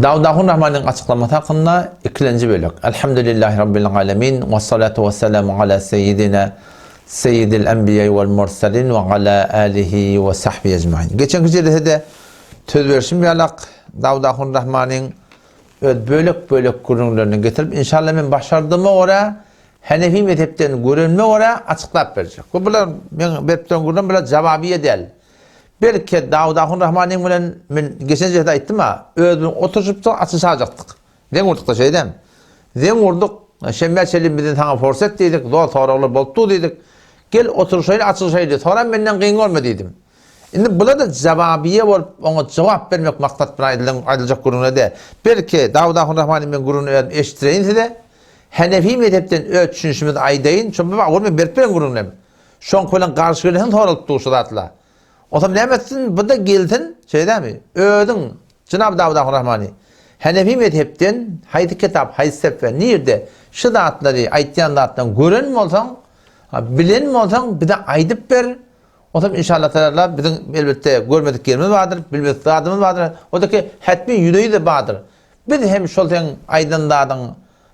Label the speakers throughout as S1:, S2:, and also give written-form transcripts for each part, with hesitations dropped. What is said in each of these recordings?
S1: Dawud Ahun Rahmanyň açyklamasy hakynda ikilenji bölek. Elhamdülillahi Rabbil alemin we salatu we selamu ala seýidina seýidil enbiýai wal murselin we ala alihi we sahbihi ecmain. Geçenki jelesede söz berşim ýalak Dawud Ahun Rahmanyň öz bölek-bölek gürrüňlerini getirip inşallah men başardyma görä Hanefi mezhepden görenime görä açyklap berjek. Bu bular men berip duran gürrüňim bular jawabiýe däl. Belki Dawut Ahun Rahmanyň bilen men geçen jihde aýtdym-a, özümiz oturyşypdyk, açyşajakdyk. Zeň urduk-da şeýdem. Zeň urduk, şenbä çenli bizden saňa forset diýdik, zor soraglar bolup dur diýdik. Gel oturyşaýly, açylyşaýly, soram menden gyn görme diýdim. Indi bular-da jawabiýe bolup, oňa jogap bermek maksat bilen aýdylan, aýdyljak gürrüňler däl. Belki Dawut Ahun Rahmanyň men gürrüňini özüm eşitdireýin size. Henefi mezhepden öz düşünişimizi aýdaýyn, şo bir men berip beren gürrüňlem. Şoňky bilen garşy gelseň soralyp dur şu zatla. Onsoň näme etsin, bu-da gelsin, şeýdämi? Özüň, jenap Dawud Ahun Rahmany, Henefi mezhepden haýsy kitap, haýsy seffe, nirde şu zatlary aýtýan zatlaryňy gören bolsaň, bilen bolsaň bize aýdyp ber. Onsoň inşallah taala biziň elbetde görmedik ýerimiz bardyr, bilmedik zadymyz bardyr. O-da ki hetmi ýüze-ýüze bardyr. Biz hem şol seň aýdan zadyň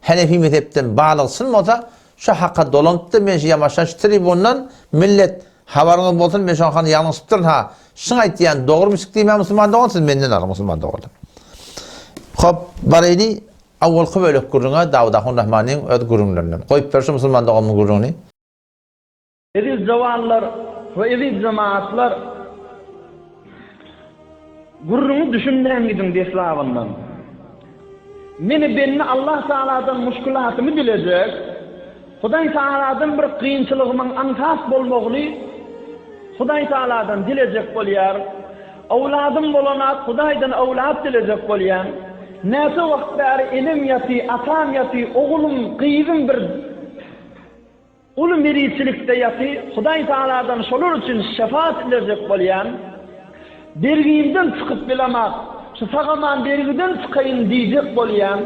S1: Henefi mezhepden barlygy çyn bolsa, şu haka dolanypdyr, men şu ýamaşan şu tribundan millet habaryňyz bolsun men şoň hakynda ýalňyşypdyryn ha, şuň aýtýan dogrumy şik diýmän musulman dogan siz menden alyň musulman doganlar. Hop baraýly awwalky bölek gürrüňe Dawut Ahun Rahmanyň öz gürrüňlerinden. Goýup ber şu musulman doganymyň gürrüňini.
S2: Eziz jowanlar we eziz jemagatlar! Gürrüňi düşünmän gidiň deslabyndan. Meni bende Allah Tagaladan muşkulatymy dilejek, Hudaý Tagaladan bir kynçylygymyň aňsat bolmagyny Hudaý Tagaladan dilejek bolýar. Owladym bolanak Hudaýdan owlad dilejek bolýan. Näçe wagt bäri enem ýaty, atam ýaty, ogulym, gyzym bir Uly miriçilikde ýaty, Hudaý Tagaladan şolar üçin şefaat dilejek bolýan. Bergimden çykyp bilemak, şu sag-aman bergiden çykaýyn diýjek bolýan.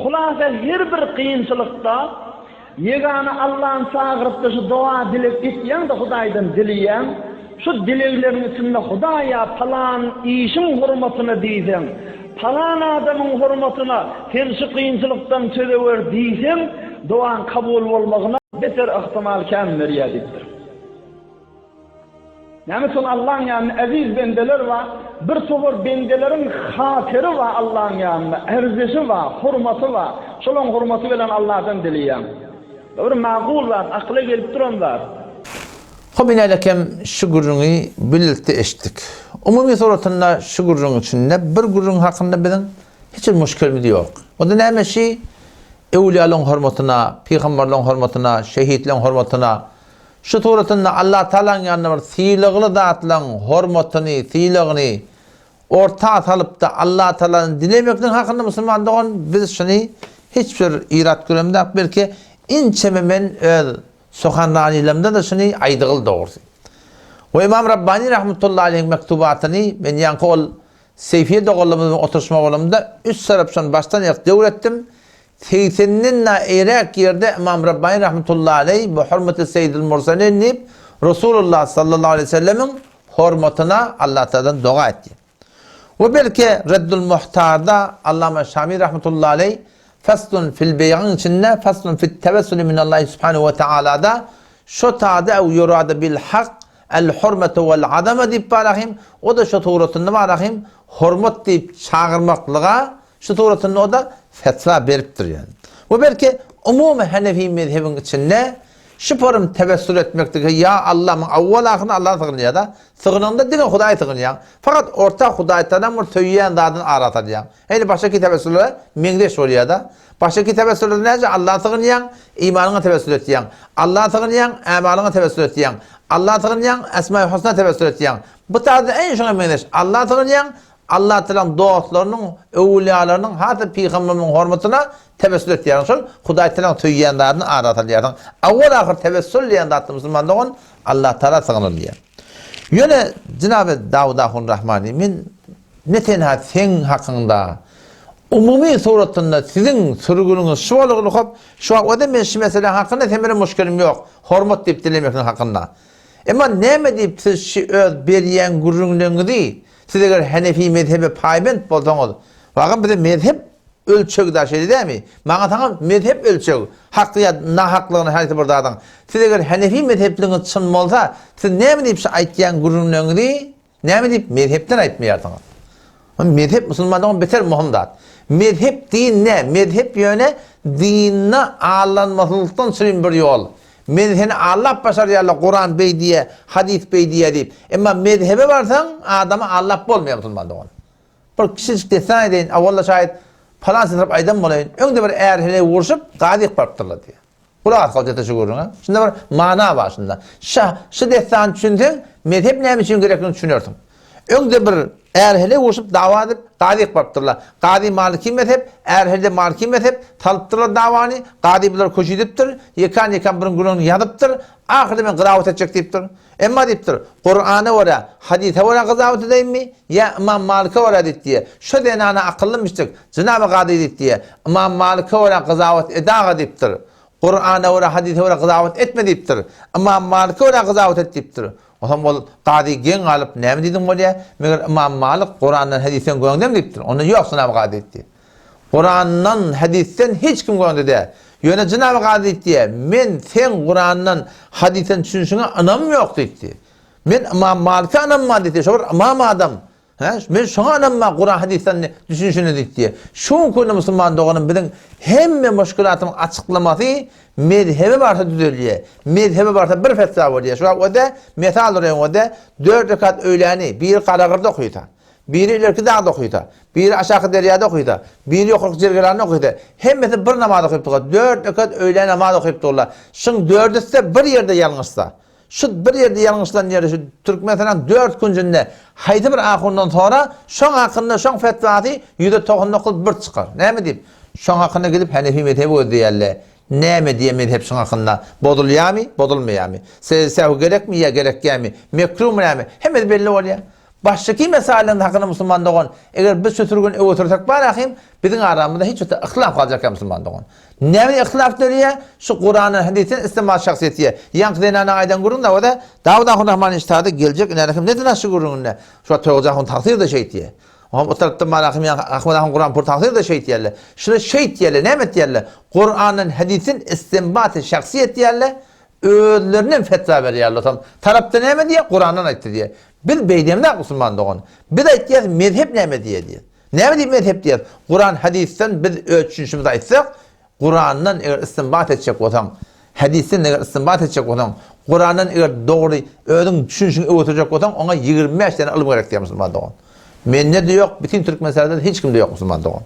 S2: Hulasa her bir kynçylykda ýegana Allany çagyrypda şu doga-dileg etýäň-de Hudaýdan dileýäň. Şu dilegleriň içinde Hudaýa pylan işiň hormatyna diýseň, pylan adamyň hormatyna sen şu kynçylykdan çözewer diýseň, dogaň kabul bolmagyna beter ähtimal kän berýär diýipdir. Näme üçin Allaň ýanynda eziz bendeler bar, bir topar bendeleriň hatyry bar Allaň ýanynda, erzişi bar, hormaty bar. Şolaň hormaty bilen Alladan dileýäň. Bu bir makul zat, akyla gelip duran zat.
S1: Hop inälekem şu gürrüňi birlikde eşitdik. Umumy suratynda şu gürrüň içinde bir gürrüň hakynda biziň hiç bir muşkilimiz ýok. O-da näme şi öwlüýalaryň hormatyna, pygamberleriň hormatyna, şehitleriň hormatyna şu suratynda Allah Tagalaň ýanynda bir sylagly zatlaryň hormatyny, sylagyny orta salypda Allah Tagalany dilemekligiň hakynda musulman dogan biz şuny hiç bir irat göremzok belki inçeme men öz Suhanranylarymda-da şuny aýdygyl dogrusy. We Ymam Rabbani rahmetullahi aleýhiň mektubatyny men ýaňky ol Seýfiýe doganlarymyz bilen oturyşma bolamda üç tarap şony başdan aýak döwür etdim. Segsenden-de eýräk ýerde Ymam Rabbani rahmetullahi aleýh bi hurmeti Seýidil Murselin diýip Resulullah sallallahu aleýhi we sellemiň hormatyna Allah Tagaladan doga etdi. We belki Reddul Muhtarda Allama Şami rahmetullahi aleýh Faslun fil beýiň içinde Faslun fit tewessuli minallahi subhanehu we tealada şo tada ew yurada bil hak el hurmetu wel azama diýip bar ahim o-da şo suratynda bar ahim hormat diýip çagyrmaklyga şu suratynda o-da fetwa beripdir ýani. We belki umumy Hanefi mezhebiň içinde Şu forum tewessül etmekdigi ýa Alla muň awwal ahyryn Allaha sygynýada. Sygynanda diňe Hudaýa sygynýaň. Fakat orta Hudaýtalaň bir söýýän zadyny ara salýaň. Indi başgaky tewessüllere meňzeş bolýada. Başgaky tewessüllerde näce Allaha sygynýaň, imanyňa tewessül etýäň. Allaha sygynýaň, ämalyňa tewessül etýäň. Allaha sygynýaň, Esma-i Husna tewessül etýäň. Bu tarzda eýni şoňa meňzeş. Allaha sygynýaň, Allatalaň dostlarynyň, öwülýalarynyň, has-da pygamberimiziň hormatyna tewessül etýärsiň. Şol Hudaýtalaň söýýän zadyny ara salýarsyň. Awwal-ahyr tewessül diýen zatda musulman dogan Allatala sygynylýar. Ýöne jenaby Dawud ahun Rahmany men ne tenha seň hakyňda umumy suratynda siziň sürgüniňiz şu bolgyly hop şu wagt özem men şu mesele hakynda sen bilen muşkilim ýok hormat diýip dilemekliň hakynda. Emma näme diýip siz şi öz berýän gürrüňleriňizi. Siz eger Henefi mezhebe paýbent bolsaňyz, wagam bize mezhep ölçeg da şeýle dälmi? Maňa saňa mezhep ölçeg, hakly ýa nahaklygyny haýsy bir zadyň. Siz eger Henefi mezhepligiňiz çyn bolsa, siz näme diýip şu aýtýan gürrüňleriňizi Näme diýip mezhepden aýtmaýarsyňyz? Mezhep musulmandan beter möhüm zat. Mezhep din nä? Mezhep ýöne dinde aldanmasyzlykdan çürin bir ýol. Men seni aldap başarýarlar Kuran beý diýýä, hadys beý diýýä diýip. Emma mezhebe barsaň adamy aldap bolmaýar musulman dogan. Bir kiçijik dessan aýdaýyn, awalla şaýat palan syryp aýdan bolaýyn. Öňde bir är-heleý urşup gazyk barypdyrlar diýýär. Gulak as hojata şu gürrüňe. Şunda bir mana bar şunda. Şa, şu dessany düşünseň, mezhep näme üçin gerekligini düşünersiň. Öňde bir är-heleý urşup dawa edip, gazyk barypdyrlar. Gazy maliki mezhep, är-heleý-de maliki mezhep, salypdyrlar dawany, gazy bulary köşüdipdir, ýekan-ýekan birin gürrüňini ýazypdyr, ahyrda men gyrawat etjek diýipdir. Emma diýipdir, Kurana görä, hadysa görä gyzawat edeýinmi, ýa Ymam Malyka görä diýip diýýär. Şo zenana akyllymyşdyk, jynaby kazy diýip diýýär. Ymam Malyka görä gyzawat et aga diýipdir. Kurana görä, hadysa görä gyzawat etme diýipdir. Ymam Malyka görä gyzawat et diýipdir. Onsoň ol kazy geň galyp, näme diýdiň bolýa? Meger Ymam Malyk Kurandan, hadysdan göňdemi diýipdir. Onda ýok jynaby kazy diýipdir. Kurandan, hadysdan hiç kim göňde däl. Ýöne jynaby kazy diýipdi, Men seň Kurandan, hadysdan düşünişiňe ynamym ýok diýipdi. Men Ymam Malike ynamym bar diýipdi. Şo bir ymam adam. Hä? Men şoňa ynamym bar Kuran hadysdan düşünişine diýipdi. Şu günki günde musulman doganym biziň hemme muşkilatyň açyklamasy mezhebe barsa düzelýär. Mezhebe barsa bir fetwa bolýar. Şu wagt öde mesal uraýyň öde dört rekat öýläni biri Garagyrda okysa. Biri ilerki dagda okysa, biri aşaky derýada okysa, biri ýokarky jergelanda okysa, hemmesi bir namaz okyp durlar. Dört rekat öýlän namaz okyp durlar. Şuň dördüsi-de bir ýerde ýalňyşsa, şu bir ýerde ýalňyşylan ýeri şu Türkmenistanyň dört künjünde haýsy bir ahundan sora, şoň hakynda şoň fetwasy 199 bir çykar. Näme diýip? Şoň hakynda gidip Henefi mezhebi gözleýärler. Näme diýýär mezhep şuň hakynda? Bozulýarmy, bozulmaýarmy? Sejde-sehw gerekmi ýa gerek dälmi? Mekruhmy näme? Hemmesi belli bolýar. Başdaky mesaläniň hakyna musulman dogan, eger biz şu sürgüni öňe sürsek bar ahym, biziň aramyzda hiç wagtda yhtilaf galjak ýa musulman dogan. Näme yhtilaf dörýär? Şu Kurandan, hadysdan istimal şahs etýär. Ýaňky zenanyň aýdan gürrüňi da o-da Dawud ahun Rahman iştada geljek iner ahym ne şu gürrüňinde. Şu wagt Toýguja ahun tagsyr-da şeýtýär. Oňam o tarapdan bar ahym ýaňky Ahmet ahun Kuran pur tagsyr-da şeýtýärler. Şular şeýtýärler, näme etýärler? Kurandan, hadysdan istinbaty şahsy etýärler. Özlerinem fetwa berýärler soň. Tarapda näme diýýär? Kurandan aýtdy diýýär. Biz beýdemzok musulman dogan. Biz aýtýas mezhep näme diýýär diýýär. Näme diýip mezhep diýýäs? Kuran hadysdan biz öz düşünişimizi aýtsak, Kurandan eger istinbat etjek bolsaň, hadysdan eger istinbat etjek bolsaň, Kurandan eger dogry özüň düşünişiňi öwürtjek bolsaň, oňa 25 sene ylym gerek diýýär musulman dogan. Mende-de ýok, bütin Türkmenistanda hiç kimde ýok musulman dogan.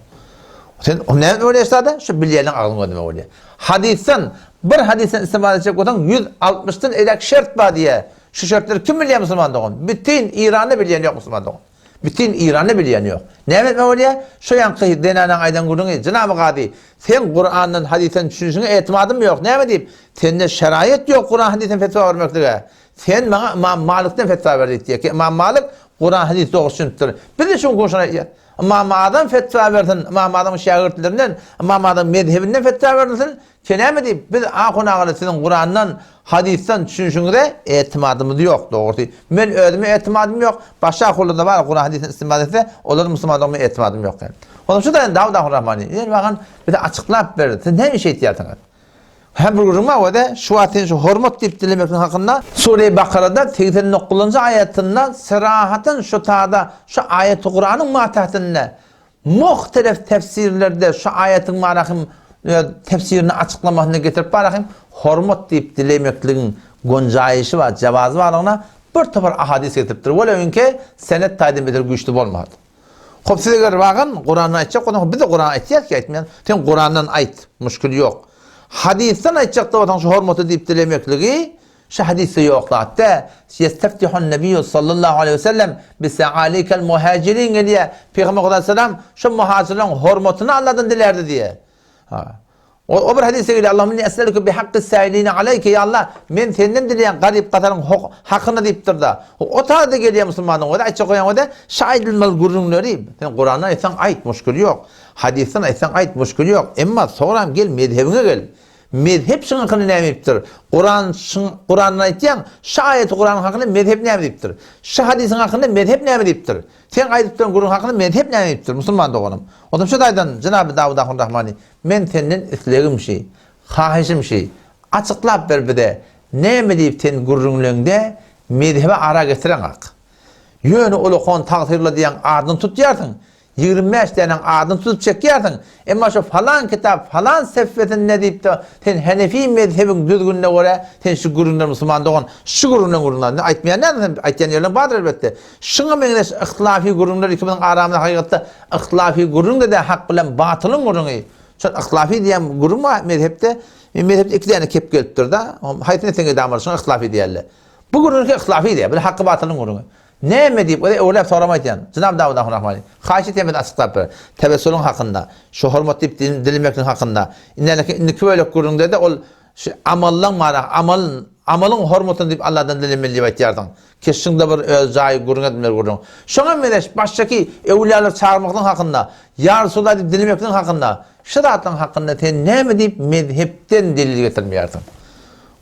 S1: Sen näme bolýar sada? Şu bilýäniň agzyň gözüme bolýar. Hadysdan, bir hadysdan istifade etjek bolsaň 160-dan eräk şert bar diýýär. Şu şertleri kim bilýär musulman dogan? Bütin Iranda bilýän ýok musulman dogan. Bütin Iranda bilýän ýok. Näme etme bolýar? Şu ýaňky zenanaň aýdan gürrüňi, Jynaby Gazy, seň Kurandan, hadysdan düşünişiňe etimadym ýok. Näme diýip? Sende şeraýat ýok Kuran hadysdan fetwa bermeklige. Sen maňa Ymam Malikden fetwa ber diýipdir. Ki Ymam Malik Kuran hadys dogry düşünipdir. Biz-de şu gün şony aýdýarys. Ymam Azam fetwa bersin, Ymam Azamyň şägirtlerinden, Ymam Azamyň mezhebinden fetwa berilsin. Ki näme diýip, biz ahun agaly siziň Kurandan, hadysdan düşünişiňize etimadymyz ýok, dogrusy. Men özüme etimadym ýok, başga ahunlarda bar Kuran hadysdan istinbat etse, olara musulmandygyma etimadym ýok. Onsoň şu taýdan Dawud ahun Rahmani, ýeri bakan bize açyklap berdi. Siz näme iş etýärsiňiz? Hem bir gürrüň bar wede, şu wagt sen şu hormat diýip dilemekligiň hakynda Sure-i Bakarada 89-njy aýatynda syrahatyn şu tada şu aýaty Kuranyň matahtynda muhtelef tefsirlerde şu aýatyň manahym öz tefsirini açyklamasynda getirip barahym hormat diýip dilemekligiň gonjaýyşy bar, jawazy barlygyna bir topar ahadys getiripdir. Welewinki senet taýdan beter güýçli bolmady. Hop siz eger wagan Kurandan aýtjak bolsaň biz-de Kuran aýtýas ki aýtmaýan. Sen Kurandan aýt, muşkil ýok. Hadysdan aýtjak da bolsaň şu hormaty diýip dilemekligi şu hadysda ýok zat dä. Ýesteftihun nebiýu sallallahu aleýhi we sellem bi sa'alikel muhajirin gelýär. Pygamber Hudaý salam şu muhajirleriň hormatyny Allahdan dilärdi diýýär. Ha. O, o bir hadysda gelýär, Allahumma inni es'eluke bi haqqis sa'ilina aleyke, ya Allah, men senden dileýän garyp-gasaryň hakyny diýipdir-da. O taýda gelýär musulmanyň özi aýtjak goýan özi, şu aýdylmaly gürrüňleri, sen Kurandan aýtsaň aýt, muşkil ýok. Hadysdan aýtsaň aýt, muşkil ýok. Emma soňram gel mezhebiňe gel. Mezhep şuň hakynda näme diýipdir? Kuran şuň Kurandan aýtýaň, şu aýaty Kuranyň hakynda mezhep näme diýipdir? Şu hadysyň hakynda mezhep näme diýipdir? Seň aýdyp duran gürrüň hakynda mezhep näme diýipdir, musulman doganym? Onsoň şu taýdan, jenaby Dawud ahun Rahmani, men senden islegim şi, hahyşym şi, açyklap ber bize, näme diýip sen gürrüňleňde mezhebi ara getireňak? Ýöne ulakan tagsyrla diýýäň adyny tutýarsyň, 25 däneň adyny tutup çekýärsiň, emma şu falan kitap falan sefesinde diýip-de sen henefi mezhebiň düzgünine görä sen şu gürrüňler musulman dogan şu gürrüňden gürrüň indi aýtmaýan dälsiň sen aýtýan ýerleň bardyr elbetde. Şuňa meňzeş yhtilafy gürrüňler ikimiziň aramyzda hakykatda yhtilafy gürrüň-de däl hak bilen batylyň gürrüňi. Şol yhtilafy diýen gürrüň bar mezhepde. Mezhepde iki däne kep gelipdir-de. Haýsyny etseň edamar şuňa yhtilafy diýerler. Bu gürrüňki yhtilafy diýýär. Bu haky batylyň gürrüňi. Näme diýip, özi öwläp sorama aýtýan. Jenap Dawud ahun Rahmani, haýyş etýän bizi açyklap ber. Tewessulyň hakynda, şu hormat diýip dilemekligiň hakynda. Indiki indiki bölek gürrüňde-de ol şu amallaň mana amal amalyň hormatyny diýip Allahdan dilemeli diýip aýtýarsyň. Keşşiň-de bir öz jaýy gürrüň edilmeli gürrüň. Şoňa meňzeş başdaky öwlüýalary çagyrmaklygyň hakynda, Ýa Resulallah diýip dilemekligiň hakynda, şu zatlaryň hakynda sen näme diýip mezhepden delil getirmeýärsiň?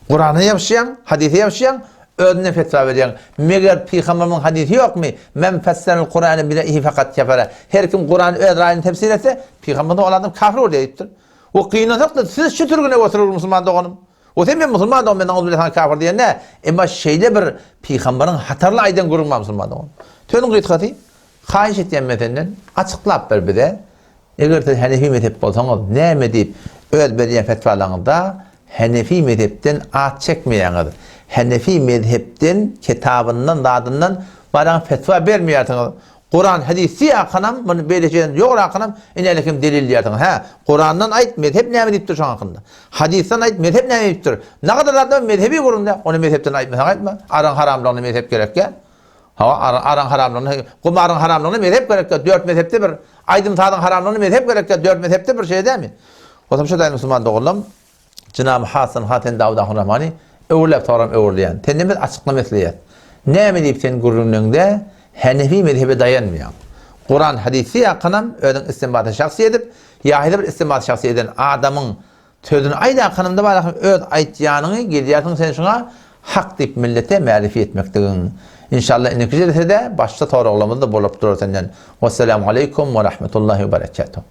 S1: Kurana ýapyşýaň, hadysa ýapyşýaň, özünden fetwa berýäň. Meger pygamberimiziň hadysy ýokmy? Men fesserel Kurany bi reýhi fakat kefere. Her kim Kurany öz raýyny tefsir etse, pygamberimiz ol adam kafir bolýar diýipdir. We gynansak-da siz şu sürgüne oturyr musulman doganym. We sen men musulman dogan men nauzubilla saňa kafir diýen däl. Emma şeýle bir pygamberiň hatarly aýdan gürrüň bar musulman dogan. Sözüň gysgasy, haýyş etýän men senden, açyklap ber bize. Eger siz Henefi mezhep bolsaňyz, näme diýip öz berýän fetwalaryňyzda Henefi mezhepden at çekmeýäňiz? Henefi mezhepden, kitabyndan, zadyndan baraň fetwa bermeýärsiňiz. Kuran, hadys diýýärkanam, muny beýle şeýle ýograkanam, ine kim delil diýýärsiňiz. Hä, Kurandan aýt, mezhep näme diýipdir şoň hakynda? Hadysdan aýt, mezhep näme diýipdir? Nagadar zatlar mezhebi gürrüňde, ony mezhepden aýtmasaň aýtma. Araň haramlygyna mezhep gerekýä. Hawa, araň haramlygyna, gumaryň haramlygyna mezhep gerekýär, dört mezhepde bir, aýdym-sazyň haramlygyna mezhep gerekýär, dört mezhepde bir şeýle dälmi? Bolsam şu daýy musulman doganlarym, Jenab-y Hasan Haten Dawud Ahun Rahmany öwürläp soram öwürleýän. Senden biz açyklama isleýäs. Näme diýip sen gürrüňleňde Henefi mezhebe daýanmaýaň? Kuran hadysy ýakanam özüň istinbaty şahsy edip, ýa-da bir istinbaty şahsy eden adamyň Sözüni aýdakanymda baraky öz aýtýanyňy gelýärsiň sen şuňa hak diýip millete märifi etmekdigiň. Inşallah indiki jelsede başga soraglarymyzda bolup durar senden. Wesselamu aleýkum we rahmetullahi we berekatuh.